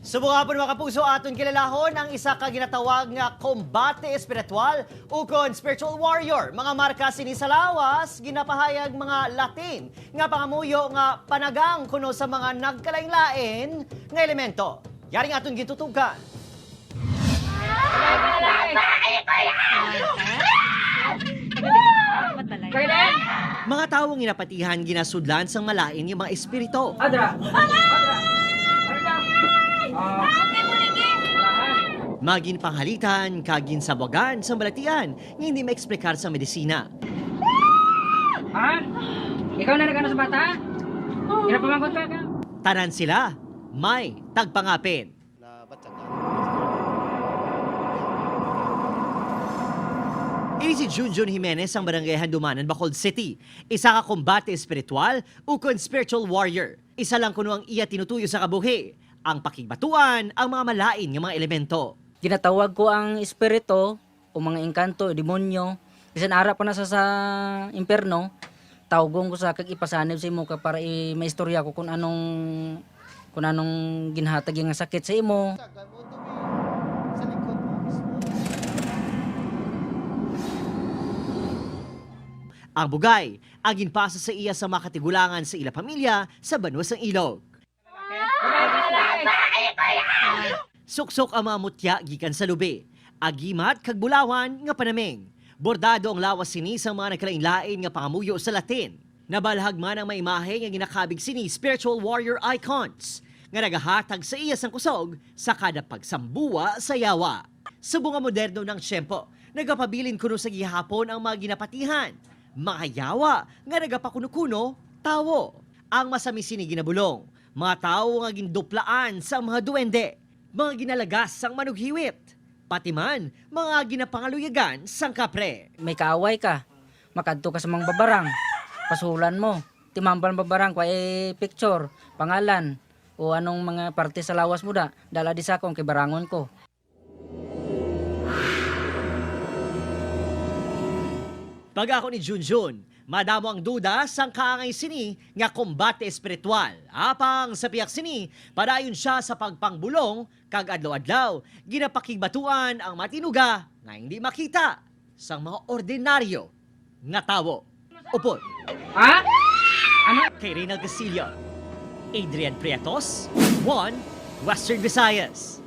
Subong hapon, mga kapuso, aton kilalahon ang isa ka ginatawag nga kombate espiritual ukon spiritual warrior. Mga marka sini sa lawas, ginapahayag mga Latin nga pangamuyo nga panagang kuno sa mga nagkalain-lain nga elemento. Yaring aton gitutukan. Mga tawong ginapatihan, ginasudlan sang malain nga mga espiritu. Adra! Adra! Adra! Magin panghalitan, kagin sabagan sa balatian nga hindi maeksplikar sa medisina. Ha? Ikaw na nagano sa bata? Kinapamangkot ka ka? Tanan sila, may tagpangapin. Ini si Junjun Jimenez ang Barangay Handumanan, Bacolod City. Isa ka kombate espiritual o kon spiritual warrior. Isa lang kuno ang iya tinutuyo sa kabuhi, ang pakigbatuan ang mga malain nga mga elemento. Ginatawag ko ang espiritu o mga engkanto, demonyo. Bisan ara pa na sa impierno, tawgon ko sa kag ipasanib sa imo ka para maistorya ko kung anong ginhatag yung sakit sa imo. Ang bugay, ang ginpasa sa iya sa mga katigulangan sa ila pamilya sa Banwas ng Ilog. Suksok ang mga mutya gikan sa lubi. Agimat kag bulawan nga panaming. Bordado ang lawas sini sa mga nagkalain-lain nga pangamuyo sa Latin. Nabalhag man ang maimahe nga ginakabig sini spiritual warrior icons nga nagahatag sa iya sang kusog sa kada pagsambuwa sa yawa. Sa bunga moderno ng tiyempo, nagapabilin kuno sa gihapon ang mga ginapatihan. Mga yawa nga nagapakuno-kuno, tawo. Ang masami sini ginabulong, mga tawo nga ginduplaan sa mga duwende, mga ginalagas sang manughiwit, pati man mga ginapangaluyagan sang kapre. May kaaway ka, makadto ka sa mga babarang, pasulan mo, timambal babarang, kwa picture, pangalan, o anong mga parte sa lawas mo da, dala di sa akong kibarangon ko. Pag ako ni Junjun, madamo ang duda sang kaangay sini nga kombate espiritual. Apang sa piyak sini, padayon siya sa pagpangbulong kag adlaw-adlaw, ginapakigbatuan ang matinuga nga hindi makita sang mga ordinaryo nga tawo. Upod Ha? Ano? kay Reynald Castillo, Adrian Prietos, 1 Western Visayas.